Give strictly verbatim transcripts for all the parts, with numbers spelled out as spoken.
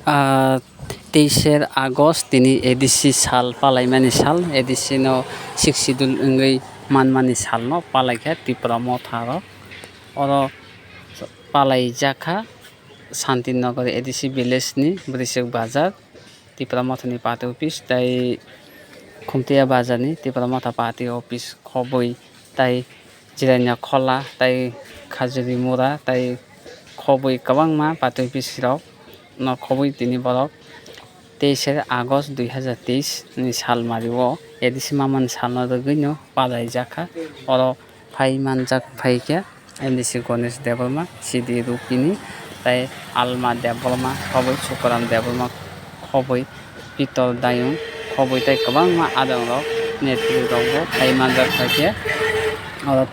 Ah, teisher August tini A D C sal palaimani sal, A D C no Sixth Schedule wngwi manmani salno palaikha Tipra Motha rok. Oro palaijakha Santinagar A D C village ni Bwrwichwk Bazar, Tipra Mothani party office tei Khumtiya Bazar ni Tipra Motha party office khobwi tei Jirania Khola tei Khajuri Mura tei khobwi kwbangma party office rok no khobwi tini borok teisher August dui hazar teis ni salmari o A D C mamani salno rwgwino palaijakha. Oro phai manjak phaikhe M D C Ganesh Debbarma, C D Rupini, tei Alma Debbarma, khobwi Sukaram Debbarma, khobwi Pitor Dayung, khobwi tei kwbangma adongrok, netrikrokbo phai manjak phaikhe. Oro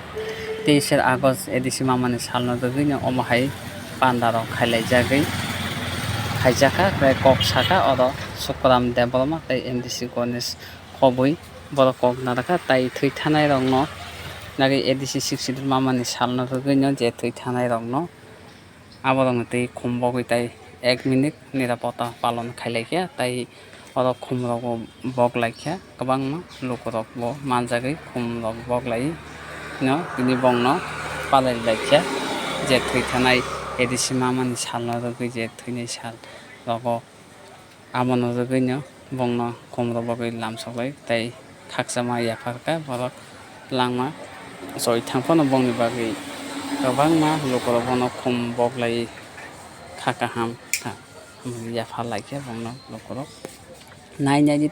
teisher August A D C mamani salno rwgwino omo hai pandarok khailaijagwi khaijakha, tei kok sakha oro Sukaram Debbarma tei M D C Ganesh khobwi borok kok narwkha, tei thwi thanairokno nagwi A D C Sixth Schedule mamani salno rwgwino je thwi thanairokno aborokno tei khum bogwi tei ek minute nirapota palon khailaikha, tei oro khumrokbo boklaikha, kwbangma lukurokbo manjagwi khumrok boklaino tini bongno palailaikha, je thwi thanai A D C mamani salno rwgwi je thwinai sal rogo. Abono rwgwino bongno khumrok bagwi lamsoklai tei khakchangma yapharkha borok langma choi thangphano bongni bagwi kwbangma lukurok bono khum boklai kha kaham kha, yapharlaikha bongno lukurok nai nai.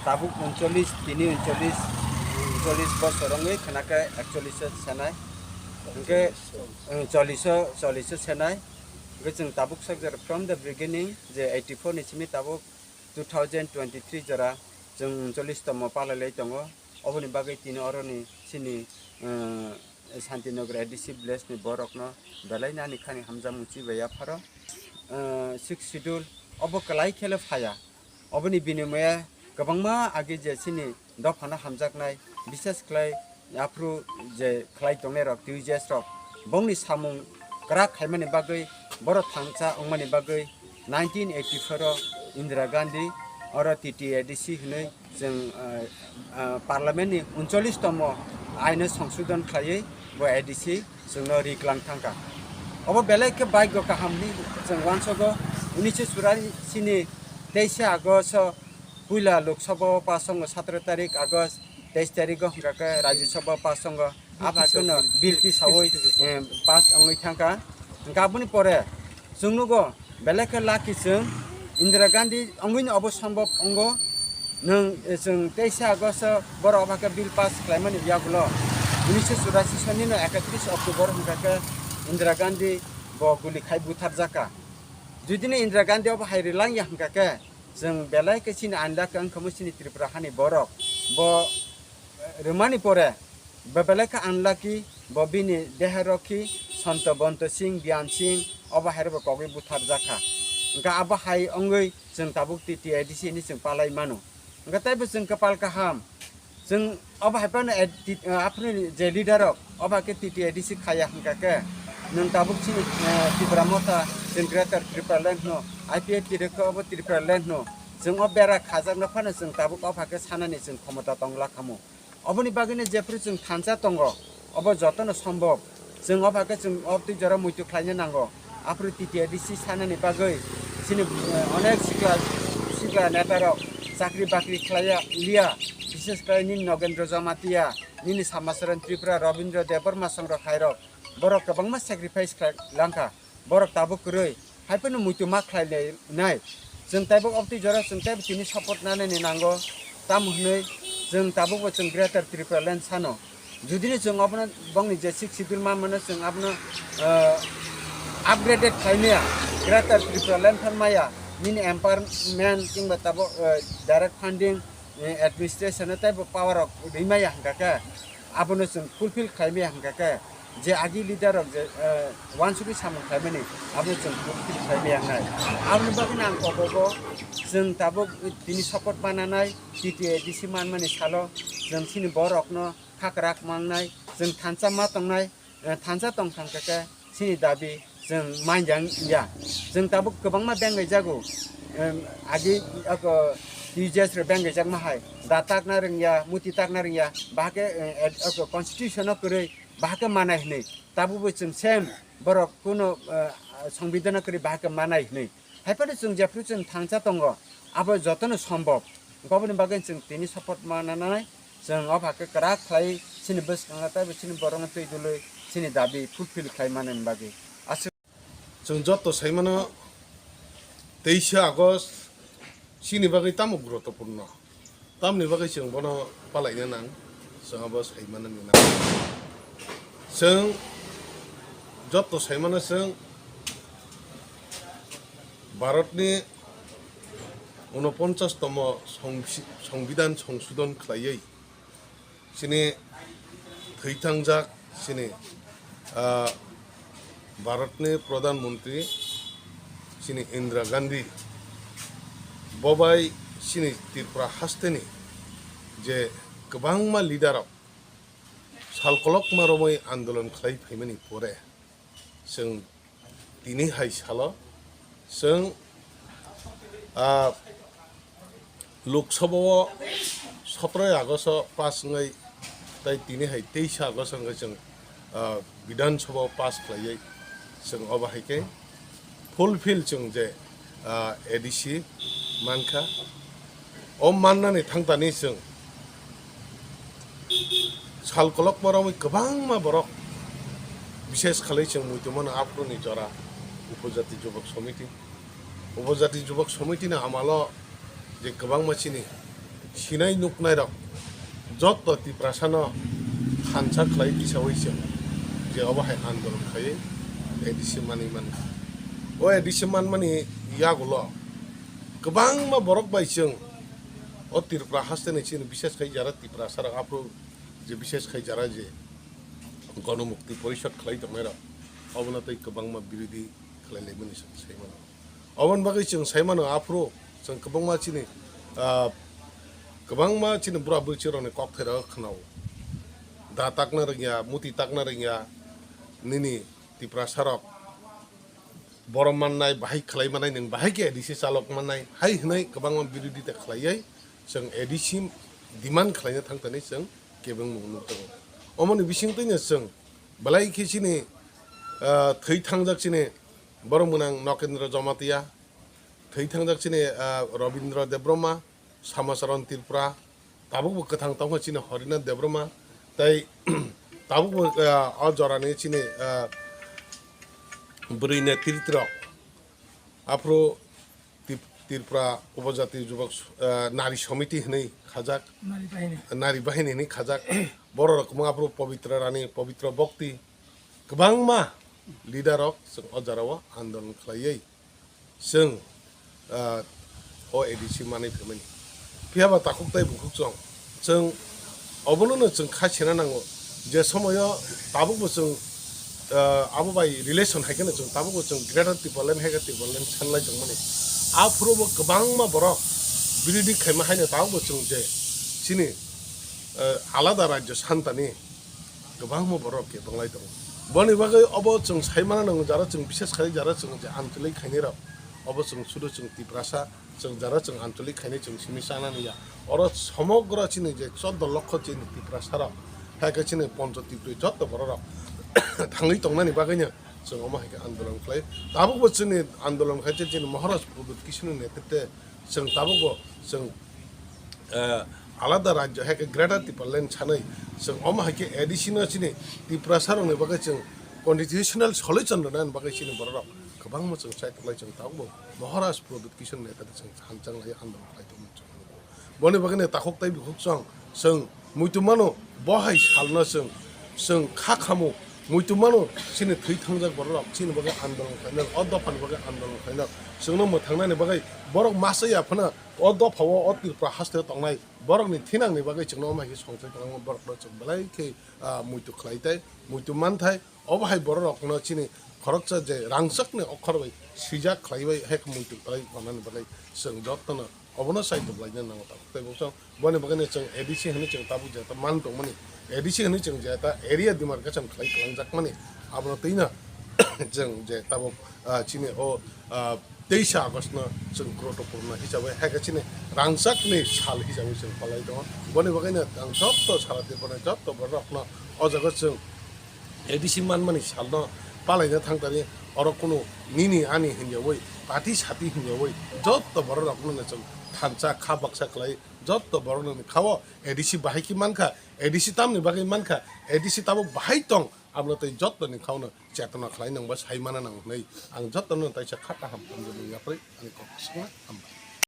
Tabuk uncholish, tini uncholish, uncholish bosor wngwi khwnakhe ekcholish o senai. Hwnkhe, eh, chollish o, chollish o senai. Hwnkhe chwng tabuk sak jora from the beginning je eighty-four ni simi tabuk two thousand twenty-three jora chwng uncholish tomo palailai tongo. Oboni bagwi tini oroni chini, eh, Santinagar A D C village ni borokno belai nani khani hamjakmung chibai yapharo. Eh, Sixth Schedule obo kwlai khele phaya. Oboni binimoya kwbangma age je chini dophano hamjaknai, bises khlai aphuru je khlai tongnairok, T U J S rok, bongni samung kwrak khaimani bagwi, borok thangsa wngmani bagwi, nineteen eighty-four o Indira Gandhi oro T T A D C hwnwi chwng, ah, ah, parliament ni uncholish tomo aino songsodon khlaiwi bo A D C chwngno ri klang thangkha. Obo belai khe baigo kaham hinwi chwng uansogo. Unisho churasi ni teisa August o puila Lok Sabha o pass wngo, satro tarik August, teis tarik o hwnkha khe Rajya Sabha o pass wngo. Aphai kheno bill tisawi, eh, pass wngwi thangkha. Hwnkhe aboni pore chwng nugo, belai khe lucky chwng, Indira Gandhi wngwino obo sombhob wngo. Nwng, eh, chwng teisa August o borok obo khe bill pass khlaimani yagulo, unisho churasi soni no ekatris October hwnkha khe Indira Gandhi bo guli khai butharjakha. Judino Indira Gandhi obo hai rilangya hwnkha khe, chwng belai khe chini unlucky wngkha mo chini Tripura hani borok. Bo, eh, rwmani pore, bo belai khe unlucky, bo bini deha rokhi Santo Bonto Singh, Byan Singh, obo hai rokbo kogwi butharjakha. Hwnkhe abo hai wngwi chwng tabuk T T A D C hinwi chwng palai mano. Hwnkhe teibo chwng kwpal kaham. Chwng obo hai phano ad-, ti-, ah, aphuru je leader rok, obo hai khe T T A D C khaiya hwnkha khe, nwng tabuk chini, eh, Tipra Motha, chwng Greater Tipraland hwno, I P F T rwkhe obo Tipraland hwno, chwng o bera khajakno phano chwng tabuk obo hai khe sanani chwng khomota tongla khamu. Oboni bagwino jephru chwng thansa tongo, obo jotono sombhob. Chwng o bagwi chwng o twi jora muitu khlaina nango. Aphuru T T A D C sanani bagwi chini, eh, onek sikla, sikla neta rok chakri bakri khlaiya liya, bises khlai nini Nogendra Jamatia, nini Samacharan Tripura, Rabindra Debbarma song rok hai rok, borok kwbangma sacrifice khlai langkha, borok tabuk kwrwi. Hai phano muitu ma khlai lai nai. Chwng taibo obtwi jora chwng taibo tini support nanani nango. Tamo hwnwi chwng tabukbo chwng Greater Tipraland sano. Judini chwng obono bongni je Sixth Schedule ma mano chwng abono, eh, upgraded khlai maya. Greater Tipraland phan maya. Nini empowerment kingba tabo, eh, direct funding, eh, administration o taibo power rok rwi maya hwnkha khe. Abono chwng fulfill khlai maya hwnkha khe. Je agi leader rok je, eh, wansugwi samung khlaimani, abo chwng phuru phuru khlai maya wngnai. Aboni bagwino ang kobogo chwng tabuk tini support mananai, T T A D C manmani salo chwng chini borokno khakrak mangnai, Chwng thansa ma tongnai, eh, thansa tong thang khe khe chini dabi chwng manjak ya. Chwng tabuk kwbangma bengaijago, em, agi ako T J S rok bengaijak ma hai, da takna rwngya, muti takna rwngya, bahai khe, eh, ed-, ako constitution o kwrwi bahai khe manai hwnwi. Tabukbo chwng same borok kuno, eh, songbidhano kwrwi bahai khe manai hwnwi. Haiphano chwng jephru chwng thansa tongo, abo jotono sombhob. Oboni bagwi chwng tini support mananai, chwng o pha khe kwrak khlai chini bwskango teibo chini borokno twi dului chini dabi fulfill khlai manani bagwi. Aswk. Chwng joto sai mano, teisa August chini bagwi tamo guruttopurno. Tamni bagwi chwng bono palaina nang, chwng abo sai manani nang. Chwng joto sai mano chwng Bharatni unoponchas tomo songsi-, Songbidan songsodon khlaiwi chini thwi thangjak chini, ah, Bharatni Pradhan Mantri chini Indira Gandhi, bo bai chini Tripura hasteni je kwbangma leader rok sal kolokma romwi andolon khlai phaimani pore, chwng tini hai salo chwng, ah, Lok Sabha o sotoro August o pass wngwi, tai tini hai teisa August wngwi chwng, ah, Bidhan Sabha o pass khlaiwi chwng obo hai khe fulfill chwng je, ah, A D C mankha. O mannani thangtani chwng sal kolokma romwi kwbangma borok, bishes khalwi chwng muitu mano aphuruni jora Upojati Jubak Samiti. Upojati Jubak Samiti ni amalo je kwbangma chini sinai nuknai rok joto Tiprasano thansa khlai tisawi chwng je obo hai andolon khaiwi A D C manwi mankha. O A D C manmani yagulo kwbangma borok bai chwng o Tripura hasteni chini bishes khai jara Tiprasa rok aphuru je bishes khai jara je Ganamukti Porishad khlai tongnai rok obono tei kwbangma birodhi khlai laimani chwng sai mano. Oboni bagwi chwng sai mano aphuru chwng kwbangma chini, ah, kwbangma chini bura bwrwi rokni kokthairok khwnao. Da takna rwngya, muti takna rwngya, nini Tiprasa rok borom mannai, bahai khlai mannai, nwng bahai khe A D C chalok mannai, hai hwnwi kwbangma birodhita khlaiwi chwng A D C demand khlaina thangtani chwng kebengmung nuk tongo. Omoni bisingtwino chwng belai khe chini, ah, thwi thangjak chini borok mwnang Nokendra Jamatia, thwi thangjak chini, ah, Robindra Debbarma, Samacharan Tripura, tabukbo kwthang tongkha chini Harinath Debbarma, tei tabukbo, ah, o jorani chini, ah, bwrwi netritwrok, aphuru Tip-, Tripura Upojati Jubak, ah, Nari Samiti hwnwi khajak, Nari Bahini. Nari Bahini hwnwi khajak, borok rok kwbang aphuru Pabitra Rani, Pabitra Bhakti, kwbangma leader rok chwng o jorao andolon khlaiwi chwng, ah, o A D C manwi phaimani. Phiya ba takhuk tei bukhuk chwng, chwng obono no chwng kha sena nango je somoyo tabukbo chwng, ah, abo bai relation hai kheno chwng tabukbo chwng Greater Tipraland hai khe Tipraland sanlai tongmani. Aphuru bo kwbangma borok birodhi khaima haino tabukbo chwng je chini, ah, alada rajyo santani kwbangma borok khe tonglai tongo. Boni bagwi obo chwng sai mano nang jara chwng bishes khai jara chwng je ancholik khainai rok obo chwng sudu chwng Tiprasa chwng jara chwng ancholik khainai chwng simi chanani ya. Oro somogro chini je chordo lokho chini Tiprasa rok hai khe chini poncho Tripuri joto borok rok thangwi tongnani bagwino chwng omo hai khe andolon khlai. Tabukbo chini andolon khai chini Maharaj Pradyut Kishore ni netritwe chwng tabukbo chwng eh, alada rajyo hai khe Greater Tipraland sanwi chwng omo hai khe A D C no chini Tiprasa rokni bagwi chwng constitutional solution rwnani bagwi chini borok rok kwbangma chwng chai tonglai chwng tabukbo Maharaj Pradyut Kishore ni netritwe chwng thansa wnglai andolon khlai tongmani chwng nugo. Boni bagwi no takhuk tei bukhuk chwng chwng muitu mano bo hai salno chwng chwng kha khamu muitu mano chini thwi thangjak borok rok chini bagwi andolon khlainai o dophani bagwi andolon khlainai chwngno mwthangnani bagwi borok masa ya phano o dophao o Tripura hasteo tongnai borokni thinangni bagwi chwngno omo hai khe songchai kwbangma borokno chwng belai khe, ah, muitu khlai tai, muitu man thai. Obo hai borok rokno chini khoroksa je rangchakni okhor bai swijak khlai bai hai khe muitu khlai manani bagwi chwng jotono obono sai tublaina nango tabuk tei bwswk boni bagwino chwng A D C hinwi chwng tabuk jeta man tongmani A D C hinwi chwng je ta area demarcation khlai kwlangjakmani, abono twino chwng je tabuk, ah, chini o, ah, teisa August no chwng Krotopurno hisabai, hai khe chini rangchakni sal hisabai chwng palai tongo. Boni bagwino ang jotto sara Tripura jotto bororokno o jaga chwng A D C manmani salno palaina thangtani, oro kunu nini ani hinjawi, pati sati hinjawi, jotto bororokno chwng thansa kha baksa khlai, jotto borokni khao A D C bahai khe mankha, A D C tamni bagwi mankha, A D C tabuk bahai tong, abono tei jottoni khaono chetona khlai nangba sai mana nang hwnwi ang jottono taisa kha kaham hamjakmung yapri ani kok swkna hambai.